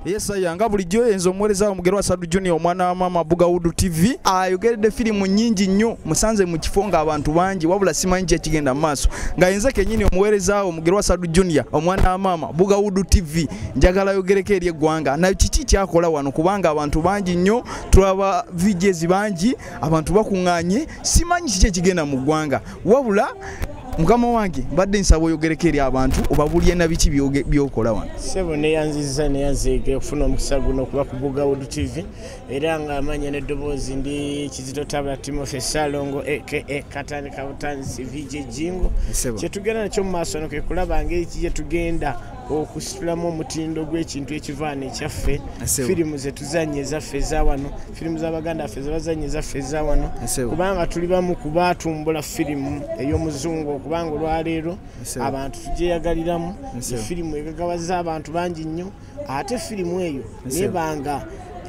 Yes, nga bulijjo enzo omuweereza Mugerwa Sadu Junior omwana wa mama Bugawood TV ayogeredde firimu nnyingi nnyo musanze mu kifo ng'abantu bangi wabula simanyi ki ekigenda mu maaso nga yenze kennyini omuweereza Mugerwa Sadu Junior omwana wa mama Bugawood TV njagala ayogereko eri eggwanga na kiki kyakola wano kubanga abantu bangi nnyo tulaba VJs bangi abantu bakuŋŋaanye simanyi kiki ekigenda mu ggwanga wabula mukama wange mbadde nsaba oyogereko eri abantu obabulye na biki byokola wano. Ssebo neyanzizza neyanzeege okufuna omukisa guno okuba ku Bugawood TV era nga amanya n'eddoboozi ndi Kizito Tabula Timothy Ssalongo aka Katandika Butanzi VJ Jingo. Kyetugenda nakyo mu maaso no kwe kulaba ngeri ki gye tugenda okusitulamu omutindo gw'ekintu ekivaana ekyaffe, firimu ze tuzannye ezaffe eza wano, firimu z'abaganda ffe ze bazannye ezaffe eza wano, kubanga tuli bamu ku baatumbula firimu ey'omuzungu okubanga olwaleero abantu tugyeyagaliramu. Firimu egagawaza abantu bangi nnyo ate firimu eyo nebanga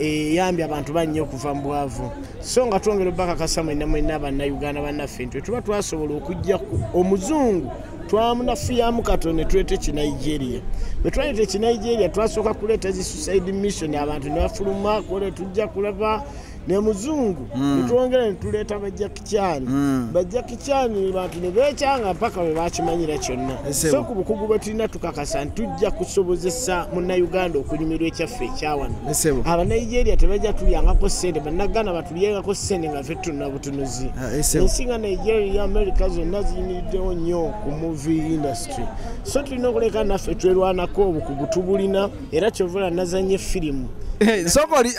eyambye abantu bangi okuva mu bwavu. So nga twongera obbakakasa mwenna mwenna Bannayuganda bannaffe nti tuba twasobola okujja omuzungu twamunafuyamu katono ne tuleeta Ekinigeria. Bwe twaleeta Ekinigeria twasooka kuleeta zi suicide mission abantu ne bafuluma kole tujja kulaba ne muzungu ne twongera ne tuleeta Bajja Chan. Bajja Chan bantu ne beekyanga mpaka bwe bakimanyira kyonna. So ku bukugu bwe tulina tukakasa nti tujja kusobozesa Munnayuganda okunyumirwa ekyaffe ekyawano. Abanigeria tebajja tulyangako ssente, Bannaganda batulyangako ssente nga ffe tunna butunuzi. Ensi nga Nigeria, America zonna ziyimiriddewo nnyo ku movie industry. So tulina okuleka naffe twerwanako obukugu tubulina era kyovula nazanye firimu. Sokoli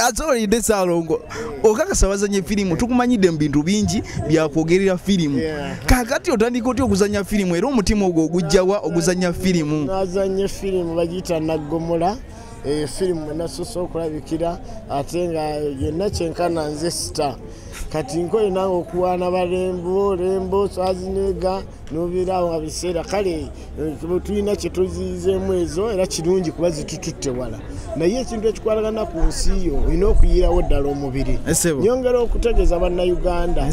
Ssalongo okakasa wazanye firimu tukumanyidde mu bintu bingi byakwogerera firimu. Kakati otandika otya okuzannya firimu era omutima ogwo ogujjawa oguzannya firimu? Nazanye firimu bagiyita Naggomola. Firimu nasoose okulabikira ate nga yonna kyenkana nze star. Kati nkoye nange okuwaana balembo lembo Schwarzenegger n'obeeraawo nga biseera kale tulina kye tuziyizeemu ezo era kirungi kuba zitututte wala, naye ekintu ekikwatagana ku nsi yo olina okuyiirawo ddala omubiri. Nyongera okutegeeza Bannayuganda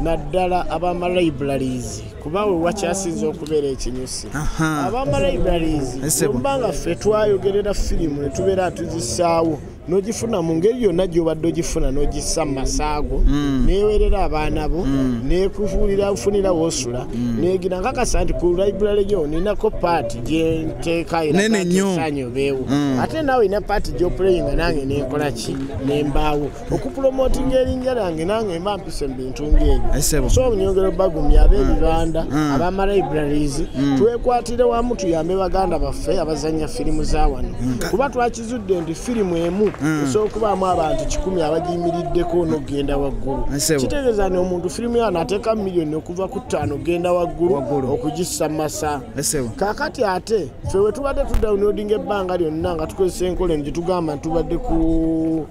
naddala ab'ama libraries kuba we wakyasinze okubeera ekinyusi. Ab'ama libraries oba ffe twayogerera firimu ne tubeera tuzissaawo n'ogifuna mu ngeri yonna gy'obadde ogifuna n'ogissa mu masaago neewerera abaana bo nekufuulira ofunira woosula negira nkakasa nti ku library yo ninako part gye nteeka erasanyu obeewo ate naawe ina part gy'oplayinga nange nenkola ki nembaawo okupromotinga erinnya lyange nange mba mpise mu bintu ng'ebyo. So nyongera obbagumya ab'ebibanda ab'ama libraries twekwatire wamu tuyambe baganda baffe abazannya firimu za wano kuba twakizudde nti firimu emu osobola okubaamu abantu 100 abagiyimiriddeko n'okugenda waggulu. Kitegeeza nti omuntu firimu yano ateeka miliyoni okuva ku 5 okugenda waggulu okugissa mu masa. Kaakati ate ffe we tubadde tudownloadinga ebbanga lyonna nga tukozesa enkola eno gye tugamba nti tubadde ku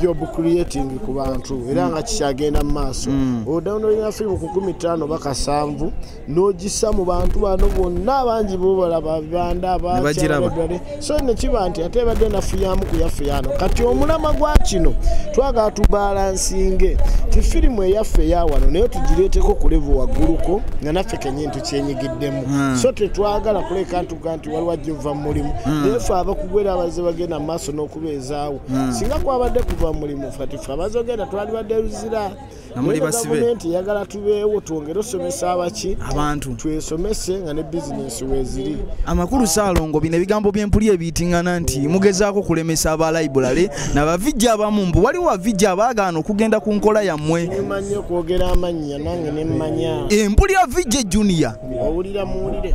job creating ku bantu era nga kikyagenda mu maaso. Odownloadinga firimu ku 15 oba 7 n'ogissa mu bantu bano bonna abangi bobalaba bibanda abakyala. So ne kiba nti ate ebadde nafuyamu ku yaffe yano. Kati omulama gwa kino twagala tubalansinge ti firimu eyaffe eyawano naye tugireeteko ku level wagguluko nga naffe kennyini tukyenyigiddemu. So tetwagala kuleka ntuga nti waliwo ajja ova mu mulimu naye ffe abakugwera abazze bagenda mu maaso n'okubeezaawo. Singa kwabadde kuva mu mulimu ffe ffe abazogenda twalibadde luzira. Gavumenti eyagala tubeewo twongere osomesa abaki abantu twesomese nga ne bizinesi weeziri. Amakulu Ssalongo bino ebigambo by'empuli ebiyitingana nti mugezaako kulemesa aba library n'abavijja abamu mbu waliwo abavijja abaagaana okugenda ku nkola yammwe. Nmanyi okwogera amannya nange ne mmanya. Empuli ya VJ Junior owulira muwulire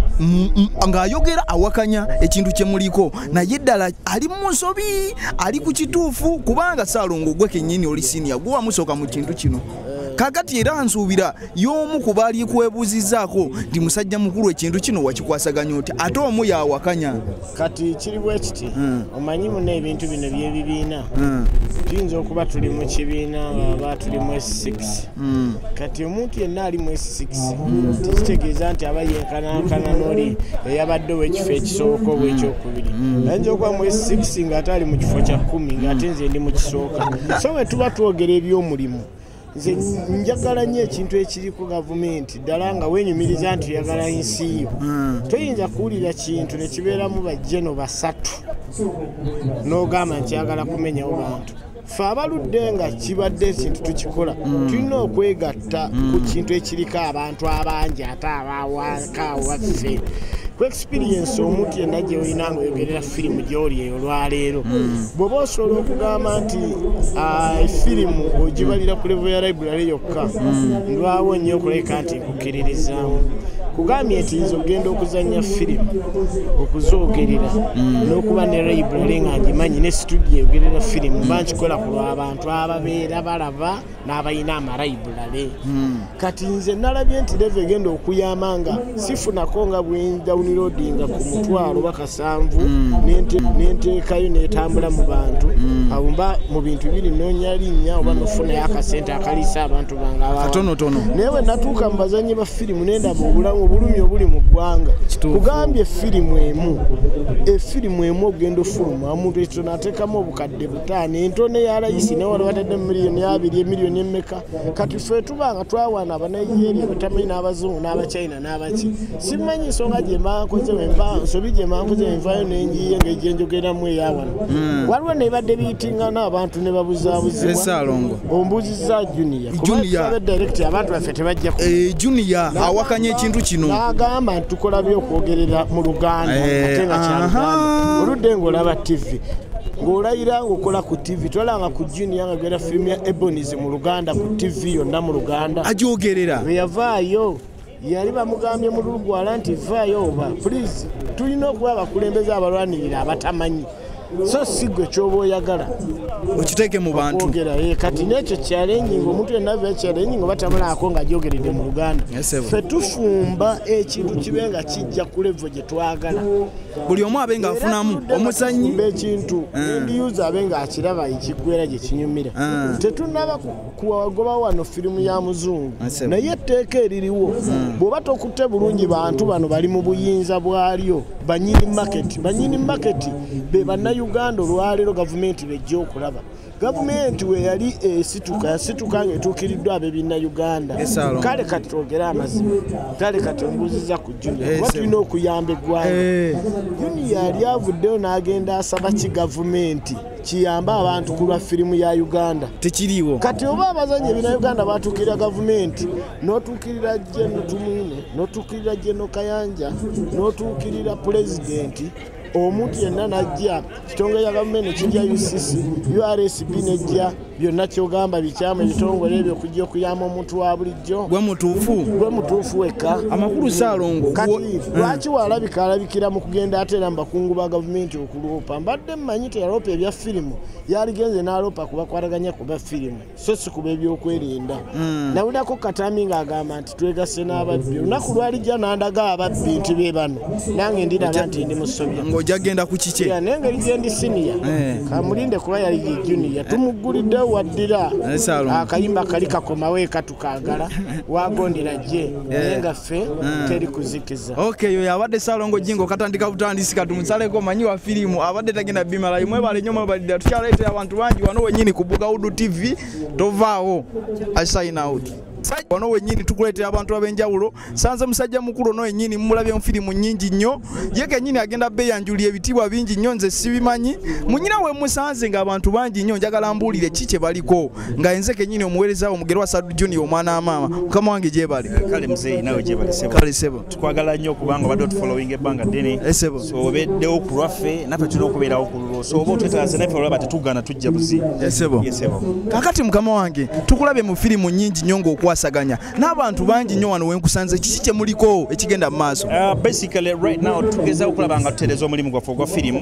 ng'ayogera awakanya ekintu kye muliko naye ddala ali mu nsobi ali ku kituufu kubanga Ssalongo gwe kennyini oli senior gwe wamusooka mu kintu kino. Kakati era nsuubira y'omu ku baali kwebuuzizzaako nti musajja mukulu ekintu kino wakikwasaganya oti ate omu yawakanya. Kati kiri bwe kiti omanyi munno ebintu bino by'ebibiina tuyinza okuba tuli mu kibiina aba tuli mu S6. Kati omuntu yenna ali mu S6 tekitegeeza nti aba yenkanankana n'oli eyabadde ow'ekifo ekisooka oba ekyokubiri. Ayinza okuba mu S6 ng'ate ali mu kifo kya 10 ng'ate nze ndi mu kisooka. So bwe tuba twogera eby'omulimu nze njagala nnyo ekintu ekiriko gavumenti ddala nga weenyumiriza nti oyagala ensi yo. Toyinza kuwulira kintu ne kibeeramu bajjeno basatu. N'ogamba nti ayagala kumenyawo bantu. Ffe abaludde nga kibadde ekintu tukikola, tulina okwegatta ku kintu ekiriko abantu abangi ate abawaka waffe. Ku experience omuntu yenna gy'olina ng'oyogerera firimu gy'oli eyo olwaleero, bw'oba osobola okugamba nti firimu ogibalira ku level ya library yokka, ndwawo nnyo okuleka nti nkukkiririzaamu. Kugambye nti nze ogenda okuzannya firimu okuzoogerera n'okuba ne library nga ngimanyi ne studio eyogerera firimu, mba nkikola ku lw'abantu ababeera balaba n'abalina amalibrary. Kati nze nalabye nti level egenda okuyamba nga sifunako nga bwe downloadinga ku 50 oba 7 nenteekayo netambula mu bantu. Awo mba mu bintu biri nnoonya linnya oba nofunayo akasente akaliisa abantu bange katonotono. Naye bwe natuuka mu bazannyi ba firimu nendaba obulamu obulumi obuli mu ggwanga. Kugambye firimu emu ogenda ofuluma omuntu ekitono ateekamu obukadde 5, entono eya layisi naye wali batadde miliyoni 2, miliyoni emmeka. Kati ffe tuba nga twawaana Abanigeria batamanyi n'Abazungu n'Abachina n'abaki, simanyi nsonga gye mbankoze nsobi gye mbankoze nvaayo nenjiye engeri gye njogeramu eya wano. Waliwo nebadde biyitingana abantu ne babuzaabuzibwa. Ombuuzizza Junior kuba direct abantu baffe tebajja Junior awakanya ekintu kino n'agamba nti tukola by'okwogerera mu Luganda ate nga kya Luganda. Oludde ng'olaba TV ng'olayira ng'okola ku TV, tolanga ku Junior nga gera firimu ya Ebonies mu Luganda ku TV yonna mu Luganda agyogerera. Bwe yavaayo yali bamugambye mu Lugwala nti vaayo oba please, tulina okuba abakulembeze abalwanirira abatamanyi, so si gwe ky'oba oyagala okiteeke mu bantu. Kati n'ekyo challenge ng'omuntu yenna ava challenge nga batamulaako ng'agyogeredde mu Luganda. Ffe tufumba ekintu kibe nga kijja ku level gye twagala, buli omu abe ng'afunamu omuzannyi ekintu end user abe ng'akiraba ekiggwera gye kinyumira. Tetunnaba kugoba wano firimu ya muzungu, naye etteeka eririwo bw'oba tokutte bulungi bantu bano bali mu buyinza bwalyo, bannyini market. Bannyini market be bannayuganda olwaleero gavumenti bejja okulaba. Gavumenti we yali esituka yasituka ng'etuukiriddwa ab'ebinnauganda. Kale kati twogere amazima, kale kati ombuuzizza ku Junior kuba tulina okuyamba eggwanga. Junior yali avuddeyo n'agenda asaba ki gavumenti kiyambe abantu ku lwa firimu ya Uganda. Tekiriiwo. Kati oba abazannyi ebinnauganda batuukirira gavumenti, n'otuukirira General Tumwine, n'otuukirira General Kayanja, n'otuukirira pulezidenti, omuntu yenna najja kitongole ya gavumenti kijja UCC, URSB nejja, byonna kyogamba bikyamu ebitongole ebyo okujja okuyamba omuntu wa bulijjo. Gwe mutuufu, gwe mutuufu wekka. Amakulu Ssaalongo. Kati lwaki walabika alabikira mu kugenda ate era mu bakungu ba gavumenti okuloopa? Mbadde mmanyi teyaloopa ebya firimu, yaligenze n'aloopa kubakwataganya ku ba firimu so si kuba ebyokwerinda. Nawulirako Katami ng'agamba nti twegasse n'ababbi. Olunaku lwalijja n'andaga ababbi nti be bano, nange ndiraba nti ndi musobya. Ng'ojja genda ku kike? Naye engeri gye ndi siniya, kamulinde kuba yali junior, tumugguliddewo waddira akayimba kali kakomawo eka tukaagala wagondera gye, naye nga ffe teri kuzikiza. Okay, yo yabadde Ssaalongo Jingo katandika butandisi katumusaleko manyi wa firimu abadde tagenda bimala. Mwebale nnyo mwebalidde, tukyaleetera abantu bangi wano wennyini ku Bugawudu TV. Tovaawo, I sign out. Wano wennyini tukuleetera abantu ab'enjawulo. Sanze musajja mukulu ono wennyini mumulabye mu firimu nnyingi nnyo, ye kennyini agenda beeyanjulira ebitiibwa bingi nnyo nze sibimanyi. Munyina we musanze ng'abantu bangi nnyo, njagala mbuulire ki kye baliko nga nze kennyini omuweereza Omugerwa Sadu Junior omwana wa maama. Mukama wange gyebale. Kale muzeeyi nawe gyebale ssebo. Kale ssebo. Tukwagala nnyo kubanga obadde otufollowinga ebbanga ddene. Ssebo. So obeddewo ku lwaffe naffe tulina okubeerawo ku lulwo. So oba otwetaaze naffe olaba tetugaana tujja buzi. Ssebo. Kaakati mukama wange tukulabye mu firimu nnyingi nnyo ng'okwasaganya n'abantu bangi nnyo wano wenkusanze, kiki kye muliko ekigenda mu maaso? Basically right now tugezaako okulaba nga tutereeza omulimu gwaffe ogwa firimu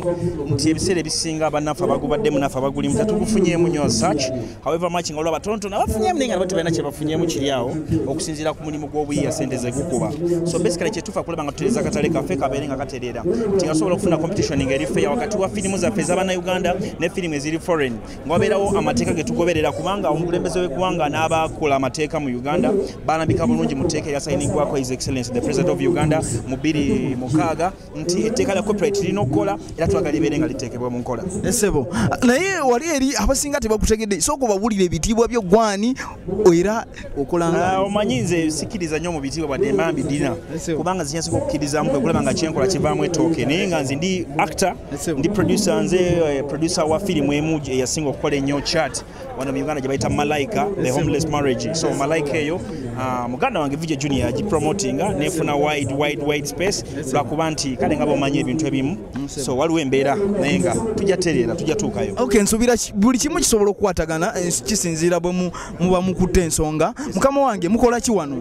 nti ebiseera ebisinga bannaffe abagubaddemu naffe abagulimu tetugufunyeemu nnyo such, however much nga olaba tonotono abafunyeemu naye nga nabo tebalina kye bafunyeemu kiri awo okusinziira ku mulimu gw'obuyiiya ssente ze gukuba. So basically kyetufa kulaba nga tutereeza akatale kaffe kabeere nga katereera nti nga sobola okufuna competition ng'eri fair wakati wa firimu zaffe ez'abannayuganda ne firimu eziri foreign, nga wabeerawo amateeka ge tugoberera kubanga omukulembeze w'eggwanga n'abakola amateeka mu Uganda balambika bulungi mu tteeka eryasayiningwako His Excellency the President of Uganda mu 2006 nti etteeka lya copyright lirina okukola era twagala libeere nga liteekebwa mu nkola. Esebo, naye wali eri abasinga tebakutegedde, sooka obawulire ebitiibwa byo gwani era okolanga. Omanyi nze sikiriza nnyo mu bitiibwa wadde mba mbidina, kubanga nze okukkirizamu kwe kulaba nga kyenkola kivaamu ettooke, naye nga nze ndi actor, ndi producer, nze producer wa firimu emu eyasinga okukola ennyo chat wano mu Uganda gye bayita Malaika, The Homeless Marriage. So Malaika eyo muganda wange VJ Junior agipromotinga nefuna wide wide wide space lwakuba nti kale nga bw'omanyi ebintu ebimu, so waliwo embeera naye nga tujja tereera, tujja tuukayo. Okay, nsuubira buli kimu kisobola okukwatagana, kisinziira bwe muba mukutte ensonga. Mukama wange, mukola ki wano?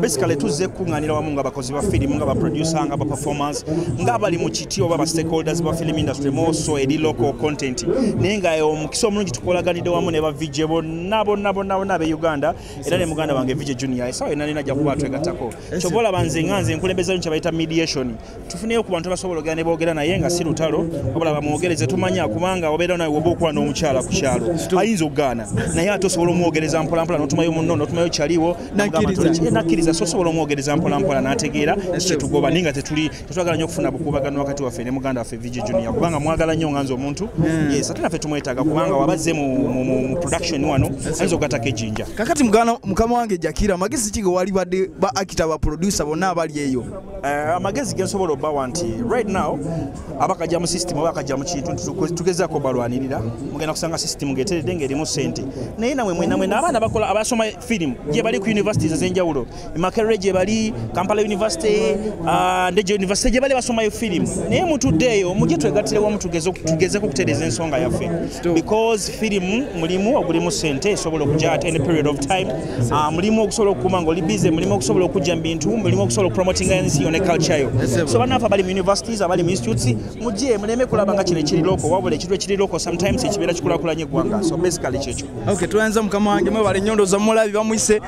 Basically tuzze kukuŋŋaanira wamu nga bakozi ba firimu, nga ba producer, nga ba performers, nga abali mu kiti oba ba stakeholders ba film industry, more so eri local content, naye nga omukisa omulungi tukolaganidde wamu ne ba VJ bonna bonna bonna bonna ab'e Uganda era ne muganda wange VJ Junior essaawa yonna nina ajja kuba atwegattako. Kyova olaba nze nga nze nkulembeza kye bayita mediation, tufuneyo ku bantu abasobola ogera ne boogera naye nga si lutalo, wabula bamwogereze tumanya, kubanga obeera nawe oba okuba n'omukyala ku kyalo ayinza okugaana, naye ate osobola omwogereza mpolampola n'otumayo munno n'otumayo kyaliwo nakkiriza, so osobola omwogereza mpolampola n'ategeera kyetugoba, naye nga tetwagala nnyo okufuna bukuubagano wakati waffe ne muganda waffe VJ Junior, kubanga mwagala nnyo nga nze omuntu, yes, ate naffe tumwetaaga kubanga wabazze mu production wano ayinza okugattako ejjinja. Kakati mukama wange Jakira, amagezi ki ge wali badde ba actor, ba producer bonna abali eyo? Amagezi ge nsobola obbawa nti right now abakajja mu system oba akajja mu kintu tugezaako balwanirira, mugenda kusanga system ng'eteredde ng'erimu ssente, naye namwe mwena mwena abaana bakola abasoma firimu gye bali ku universities ez'enjawulo, Makerere gye bali, Kampala University, Ndejje University gye bali basomayo firimu, naye mutuddeeyo mujje twegattire wamu tugezeko okutereeza ensonga yaffe, because firimu mulimu ogulimu ssente esobola okujja at any period of time, mulimu okusobola okukuuma ng'oli busy, mulimu okusobola okujja mu bintu, mulimu okusobola okupromotinga ensi yo ne culture yo. So bannaffe abali mu universities, abali mu institutes, mujje muleme kulaba nga kino ekiri local, wabula ekintu ekiri local sometimes ekibeera kikulaakulanya eggwanga. So basically kyekyo. Okay, tuyanza mukama wange, mwebale nnyo, ndowooza mulabi bamuyise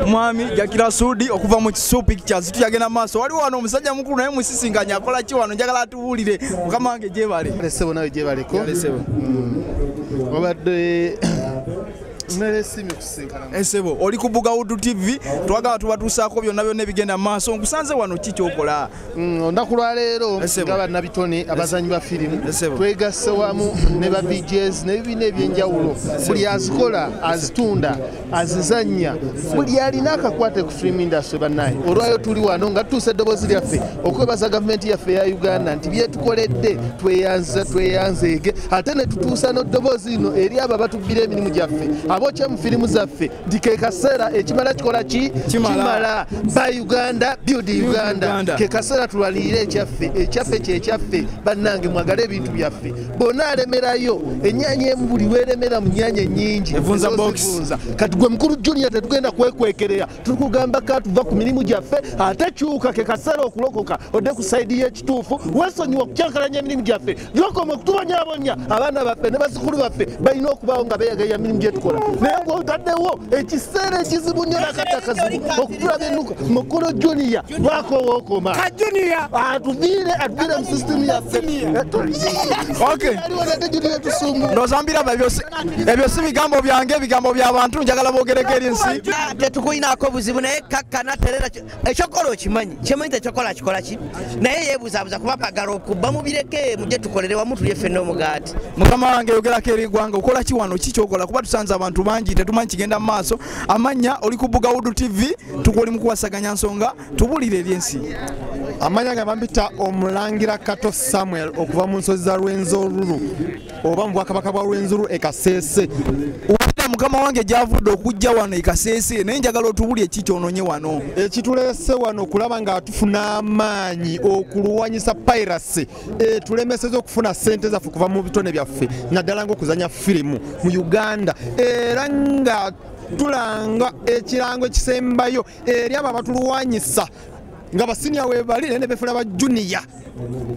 mwami Jakira Sudi okuva mu Kisu Pictures. Tuyagenda maaso, waliwo wano omusajja mukulu naye musisinkanye akola ki wano, njagala atubuulire. Mukama wange gyebale. Lesebo nawe gyebaleko. Wabadde Esebo, oli ku Bugawudu TV, twagala tubatuusaako byonna byonna ebigenda mu maaso. Nkusanze wano, ki kyokola? Olunaku lwaleero nga bannabitone abazanyi ba firimu twegasse wamu ne ba VJs n'ebibiina ebyenjawulo, buli azikola, azitunda, azizannya, buli alina akakwate ku film industry. Bannaye, olwayo tuli wano nga tutuusa eddoboozi lyaffe okwebaza gavumenti yaffe eya Uganda nti byetukoledde tweyanza tweyanzeege, ate ne tutuusa n'eddoboozi lino eri abo abatubbira emirimu gyaffe, abokya mu firimu zaffe, nti ke kaseera ekimala kikola ki? Kimala. Buy Uganda, build Uganda. Ke kaseera tulwanirire ekyaffe, ekyaffe kyekyaffe. Bannange, mwagale ebintu byaffe. Bonna alemerayo ennyaanya emu, buli weeremera mu nnyanja ennyingi Evunza box. Ezivunza. Kati gwe mukulu Junior, tetugenda kwekwekerera, tukugamba ka tuva ku mirimu gyaffe, ate kyuka, ke kaseera okulokoka odde ku side y'ekituufu, weesonyiwa okukyankalanya emirimu gyaffe, gyokoma okutubonyaabonya. Abaana baffe ne bazzukulu baffe balina okubaawo nga beeyagaya mirimu gyetukola, naye ng'otaddewo ekiseera ekizibu nnyo nakadde akazibu okutulaba ennuka. Mukulu Junior, lwako wookoma atuviire, atuviire mu sisitimu yaffe. Okay. Aliwo nate Junior tusumu. Ndowooza mbiraba ebyo si bigambo byange, ebigambo by'abantu, njagala boogereko eri ensi. Tetukulinako buzibu, naye kakkana, terera, ekyokola okimanyi, kyemanyi tekyokola kikola ki, naye yeebuzaabuza kuba pagala okubba. Mubireke, mujje tukolere wamu, tulye ffenna omugaati. Mukama wange, yogerako eri eggwanga, okola ki wano, ki kyokola? Kuba tusanze abantu bangi, tetumanyi kigenda mu maaso. Amannya, oli ku Bugawudu TV, tukoli mu kuwasaganya nsonga, tubulire eri ensi. Amanya ga bampita Omulangira Kato Samuel okuva mu nsozi za Rwenzururu oba mu bwakabaka bwa Rwenzururu e Kasese. Wulira mukama wange gyavudde okujja wano e Kasese, naye njagala otubulye ki kyononye wano. Ekituleese wano okulaba nga tufuna amaanyi okulwanyisa piracy etulemeseza okufuna ssente zaffe okuva mu bitone byaffe, naddala ng'okuzanya firimu mu Uganda, era nga tulanga ekirango ekisembayo eri abo abatulwanyisa. Nga basenior we bali naye ne befula ba junior.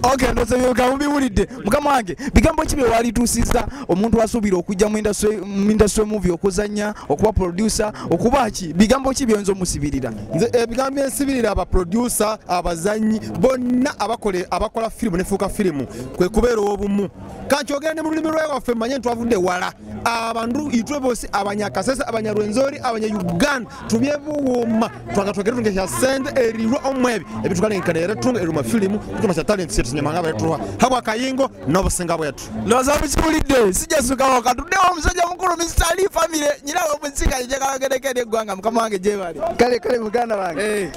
Okay, ndose bigambo biwulidde. Mukama wange, bigambo ki bye walituusiza omuntu asuubira okujja mu industry movie okuzannya, okuba producer, okuba ki? Bigambo ki by'oyinza omusibirira? Nze ebigambo byensibirira aba producer, abazannyi bonna abakola firimu nefuuka firimu kwe kubeera obumu. Kankyogera ne mu lulimi lwewaffe mmanye ntwavudde wala. Abantu itwe bose abanyakasese, abanyarwenzori, abanya-Uganda tubye buwuma twanga twogere tunge kya sente erirwa omwebi ebitukanenkana era tunga eruma firimu tumasha talent setu nyamanga baretuwa habwa kayingo n'obusinga bwetu. Ndowooza mukiwulidde, sijasukawo katuddewo omusajja mukulu Mr. Lee family nyinawe omusika njagala eggwanga. Mukama wange gyebale. Kale kale muganda wange.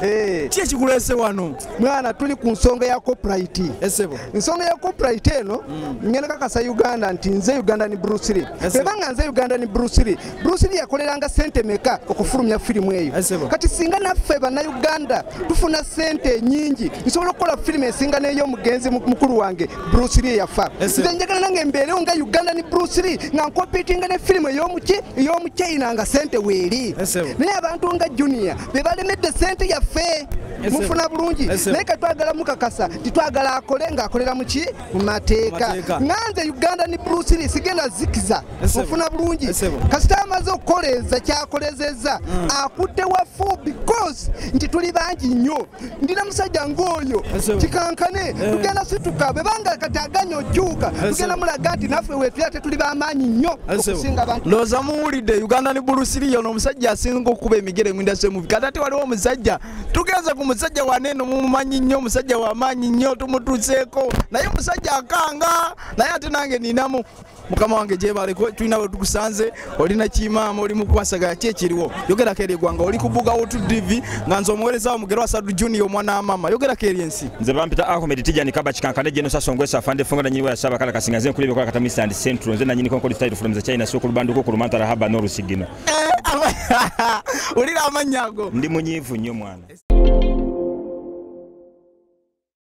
Ki ekikuleese wano? Mwana tuli ku nsonga ya copyright. Esebo. Ensonga ya copyright eno ngenda kakasa Uganda nti nze Uganda ni Bruce Lee. Bwebanga nze Uganda ni Bruce Lee. Bruce Lee yakoleranga sente meka okufulumya firimu eyo. Kati singa naffe bannayuganda tufuna sente nyingi nsobola okukola firimu esinga n'ey'omugenzi mukulu wange Bruce Lee yafa. Nze njagala nange mbeerewo nga Uganda ni Bruce Lee nga nkompitinga ne firimu ey'omuchina nga sente weeri. Naye abantu nga Junior be balemedde sente yaffe. Mufuna bulungi naye katwagala mukakasa titwagala akole ng'akolera mu ki? Mu mateeka. Nganze Uganda ni Bruce Lee sigenda zikiza. Mufuna bulungi kasita amaze okukoleza kyakolezezza akutte wafu because nti tuli bangi nnyo. Ndina musajja ng'oyo kikankane tugenda situka bwebanga kati aganya okyuka tugenda mulaga nti naffe weetuli ate tuli b'amaanyi nnyo okusinga abantu. Ndowooza muwulidde Uganda ni Bruce Lee ono omusajja asinga okukuba emigere mu industry movie. Kati ate waliwo omusajja tugenze ku musajja waneno mumumanyi nnyo, omusajja w'amaanyi nnyo tumutuuseeko naye omusajja akanga naye ate nange ninamu. Mukama wange gyebaleko tulina we tukusanze, olina kimaama, oli mukwasaganya ki ekiriwo? Yogerako eri eggwanga, oli ku Bugawood TV nga nze omuweereza wo Mugerwa Sadu Junior omwana wa maama. Yogerako eri ensi. Nze bampita Ahmed Tijani Kaba Kikankane Jeno Sasongwe Safande Funga na nyinyi wa saba kala kasinga nze nkulebe kwa kata Mr. and Central nze na nyinyi konkoli style from the China soko lubanduko ku lumantara haba n'orusigino. Ulira amanyago. Ndi munyivu nnyo mwana.